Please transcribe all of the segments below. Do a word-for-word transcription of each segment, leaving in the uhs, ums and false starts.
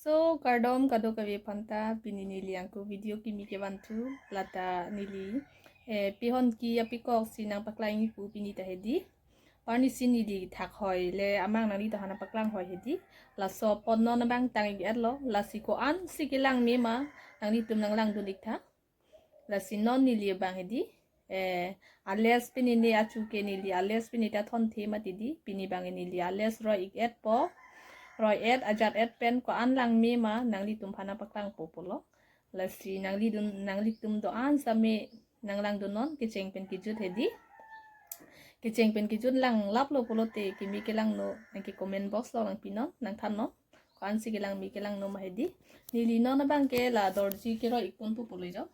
So, kardom kadokave aphanta, pini neli angko video kimi kevanthu, lata neli, eh, pehonki apikok si nangpaklang-ik pu pini ta hedi. Arnisi neli thakhoi le amang nanglitumphan nangpaklang hoi hedi. Laso apot non abang tang-ik-etlo, lasi ko-ansi kelang mema, nanglitum nanglangdun-ik tha. Lasi non neli abang hedi. Eh, a-lace pini ne achu ke neli a-lace pini ta thonthe mati di. Pini abang neli a-lace roi-ik-etpo. Roi-et ajat-et pen ko-an lang mema nanglitumphan nangpaklangpo pulo. Lasi nanglidun, nanglitum do-an same nanglangdunnon, kecheng pen kejut hedi. Kecheng pen kejut langlaplo pulote kimi kelangno nangke comment box along nangpinon, nangthannon. Ko-ansi kelang me kelangno ma hedi. Neli non abang ke la dorji keroi-ik ponpo pulo jo.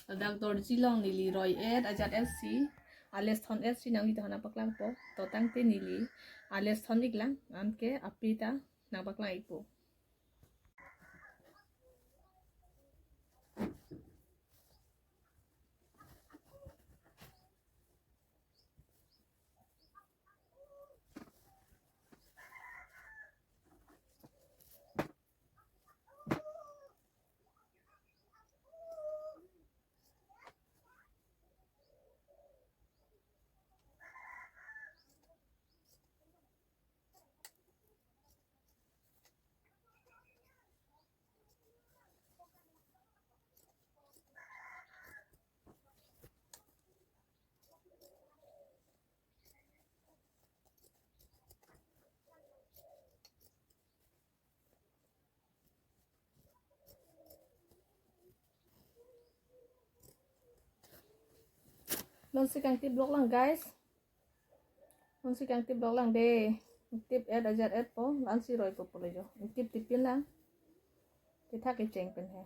Ladak dorji along neli roi-et ajat-et si, a-lace thon-et si nanglitumphan nangpaklangpo. To tangte neli a-lace thon-ik lang, anke ape ta nangpaklang-ikpo. Non si kangtip lok lang, guys. Non si kangtip lok lang de. Tip-et ajat-etpo, la-ansi roipo pulo jo. Tip tipin lang. Kethak kecheng pen he.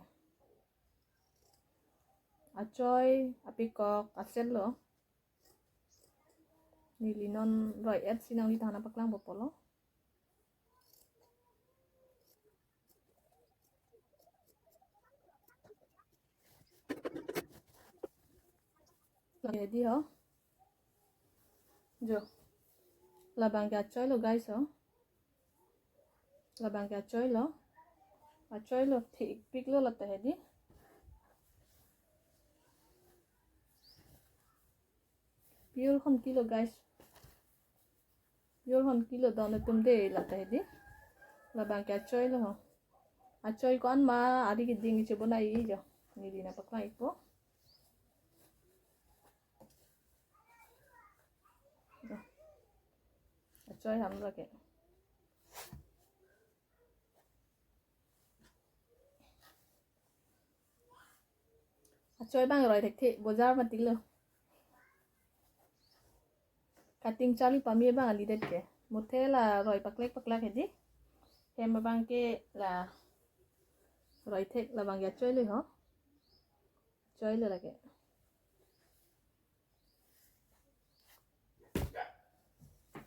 Achoi, apikok, a-set lo. Neli non roi-et si nanglitumphan nangpaklangpo pulo. Lagi hedi ho. Jo. Labang ke achoi lo, guys, ho. Labang ke achoi lo. Achoi lo, thik pik lo lata hedi. Pure honki lo, guys. Pure honki lo don atum de lata hedi. Labang ke achoi lo ho. Achoi ko-an ma ari keding iche bonai-i jo. Neli nangpaklang-ikpo. Achoi ham lake. Achoi abang roi thekthe, bojar mati lo. Cutting charli pame abang alidet ke. Muthe la roi paklek paklek hedi. Hem abang ke la roi thek, labang ke achoi lo ho. Achoi lo lake.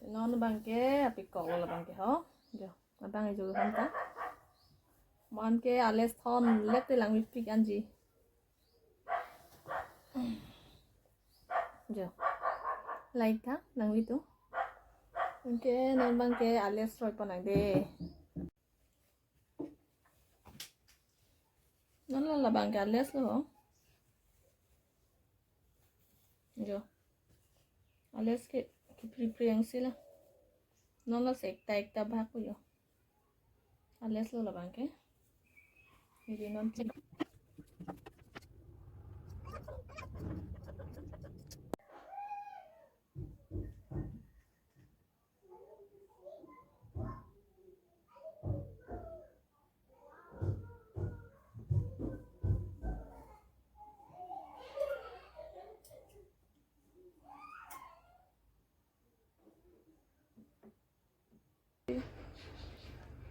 Non abang ke apikok lo labang ke ho. Jo, abang ejo ham ta. Mo-an ke a-lace thon-et te lang mepik anji. Jo. Like tha nanglitum. Anke non abang ke a-lace roipon nang de. Non la labang ke a-lace lo. Jo. A-lace ke, kepripriang si la. Non la se ekta ekta bak ko jo. A-lace lo labang ke. Jadi non cek.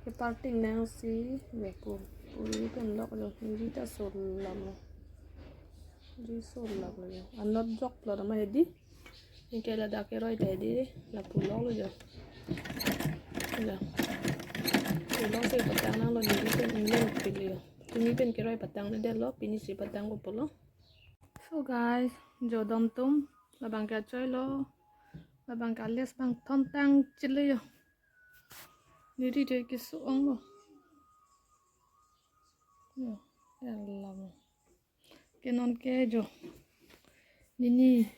Ke parting nang si, ya ko. Uri pen lok lo, uri ta sol lam lo. Uri sol lam lo ya. Anot jok lo nama hedi. Anke ladak keroi ta hedi, lapu lok lo jo. Ya. Lapu lok si patang nang lo, uri pen ingin pil lo ya. Pini pen keroi patang lo de lo, pini si patang ko pulo. So guys, jo don atum, labang ke achoi lo, labang ke a-lace abang thon tang chit lo jo. Neli de keso-ong lo. Hmm, alam. Ke non ke jo. Nini,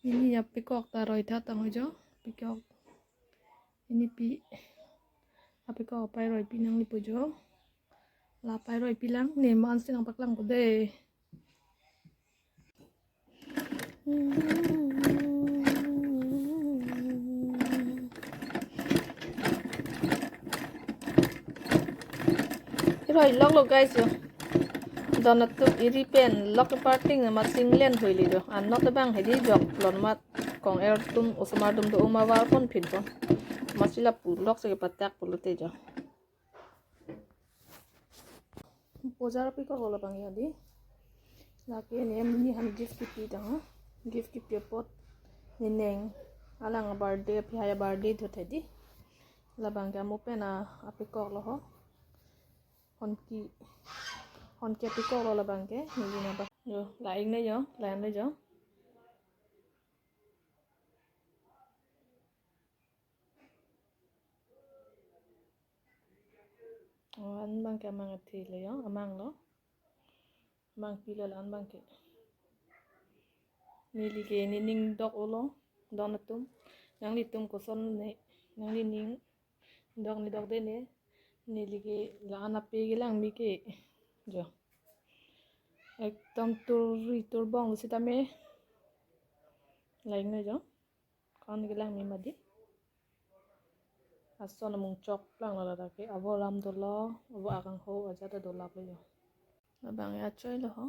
nini apikok ta roi tha tang jo. Pikok. Nini pi. Apikok apai roipi nangli po jo. La apai roipi lang, ne man si nangpaklang ko de. Iroi lok lo guys yo. Don atum iri pen lok parting ma singlen hoili do. Anot abang hedi jok lon mat kong er atum osomar atum do uma war pon phin pon. Masi lapu lok si kepatak pulote jo. Bojar apikok lo labang ya di. Lake ne neli han gift kipi tang ha. Gift kipi apot ne neng alang birthday, aphi hai birthday thot hedi. Labang ke amo pen a apikok lo ho. Honki, honki apikok lo labang ke. Neli na ba. Yo, la-ing ne yo, la-an ne yo. Oh, an abang ke amang athe le yo, amang lo. Amang pi lo la-an abang ke. Neli ke ne ning dok olo, don atum. Nanglitum koson ne, nangli ning dok ne dok de ne. Neli ke la-an ape kelang mi ke. Jo. Ekdom turi turbong sitame. La-ing ne jo. Kon kelang mi mati. Ason amung chok lang lo lata ke. Avo lam dolo, avo akangho ajat ta dolap lo yo. Labang ya choi lo ho.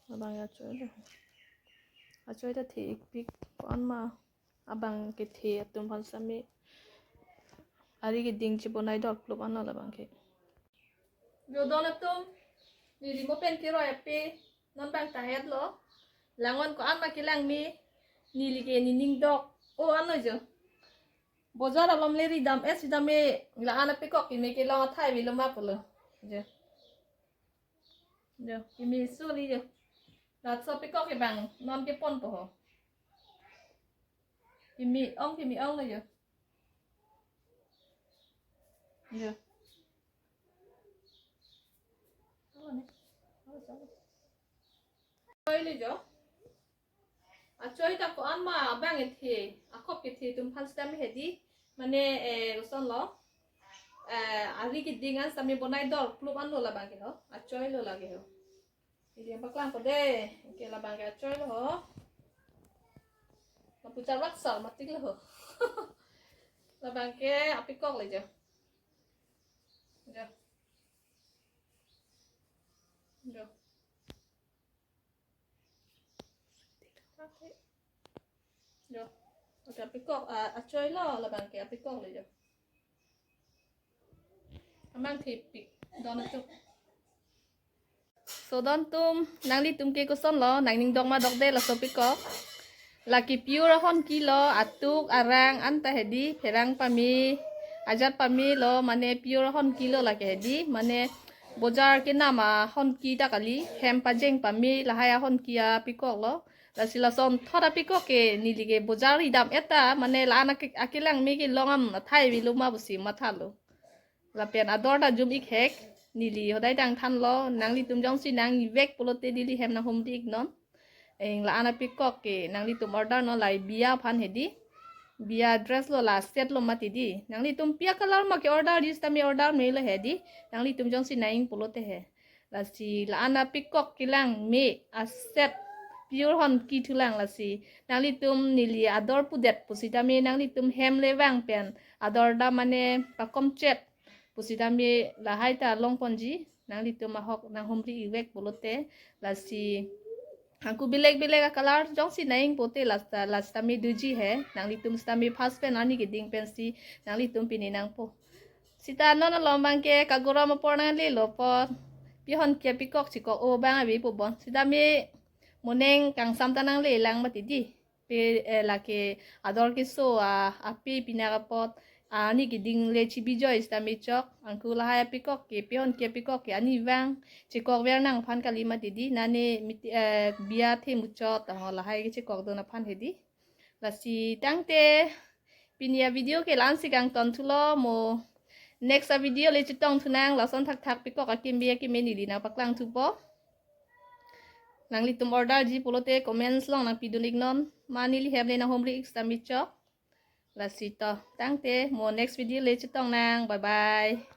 Labang ya choi lo ho. Achoi ta the ikpik ko-an ma abang kethe atum aphan sitame. Ari keding chebonai dor plup anlo labang ke. Jo don atum, neli mo pen keroi ape, non abang ta het lo. Langon ko-an ma kelang mi, neli ke ne ning dok. O anlo jo. Bojar alom le ridam et sitame la-an apikok keme kelong athai avelo ma pulo. Jo. Jo, keme suli jo. Laso apikok ke abang non kepon po ho. Keme ong, keme ong lo jo. Jo. Achoi le jo. Achoi ta ko-an ma abang ethe, akop kethe atum aphan sitame hedi. Mane, eh, koson lo. Eh, ari keding an sitame bonai dor plup anlo labang ke ho. Achoi lo lake ho. Ili paklang ko de. Ke labang ke achoi lo ho. Lapu charlak sar matik lo ho. Labang ke apikok le jo. Jo. Jo. Jo. Oke, apikok, ah, achoi lo labang ke apikok le jo. Amang thepik don atum. So don atum, nanglitum ke koson lo, nangning dok ma dok de laso apikok. Lake pure ahonki lo, atuk, arang, anta hedi, pherang pame, ajat pame lo, mane pure ahonki lo lake hedi, mane bojar kenam ahonki ta kali, hem pajeng pame, lahai ahonki apikok lo. Lasi lason thot apikok ke neli ke bojar ridam et ta, mane la-an ake-, akelang me kelong am athai avelo ma pusi mathalo. Lapen ador ta jum ik hek, neli hodai dang thanlo, nanglitum jongsi nang-ivek pulote neli hem nanghumri iknon. Eng la-an apikok ke nanglitum order non, lahai biya aphan hedi. Biya dress lo, la set lo mati di. Nanglitum pi a-color ma ke-order di sitame order melo hedi. Nanglitum jongsi nang-ing pulote he. Lasi la-an apikok kelang me aset pure ahonki thulang lasi. Nanglitum neli ador pudet pusitame nanglitum hem le vang pen ador ta mane pakomchet pusitame lahai ta longponji, nanglitum ahok nanghumri ivek pulote, lasi angku bilek bilek a-color jongsi nang-ing pote lasta, lasta me doji he, nanglitum sitame first pen arni keding pensi nanglitum pini nangpo. Sita non along abang ke kagorom apor nanglelo apot, pi ahonki apikok chikok o abang ave pu bon. Sitame moneng kangsam ta nanglelang mati di. Pe, eh, lake ador keso a, ape pinak apot, arni keding le chibijoi sitame chok, angku lahai apikok ke, pi ahonki apikok ke, arni vang, chikok ver nang aphan kali mati di, nane miti, eh, biya athe muchot, ho lahai kechikok dun aphan hedi. Lasi tangte, pini a-video ke la-an si kangton thulo mo, Next a video le chetong thunang, lason thakthak pekok akimi akimi neli nangpaklang thupo. Nanglitum order ji pulote comments along nangpidun iknon. Ma neli hem le nanghumri ik sitame chok. Lasi to. Tangte mo next video le chetong nang. Bye bye.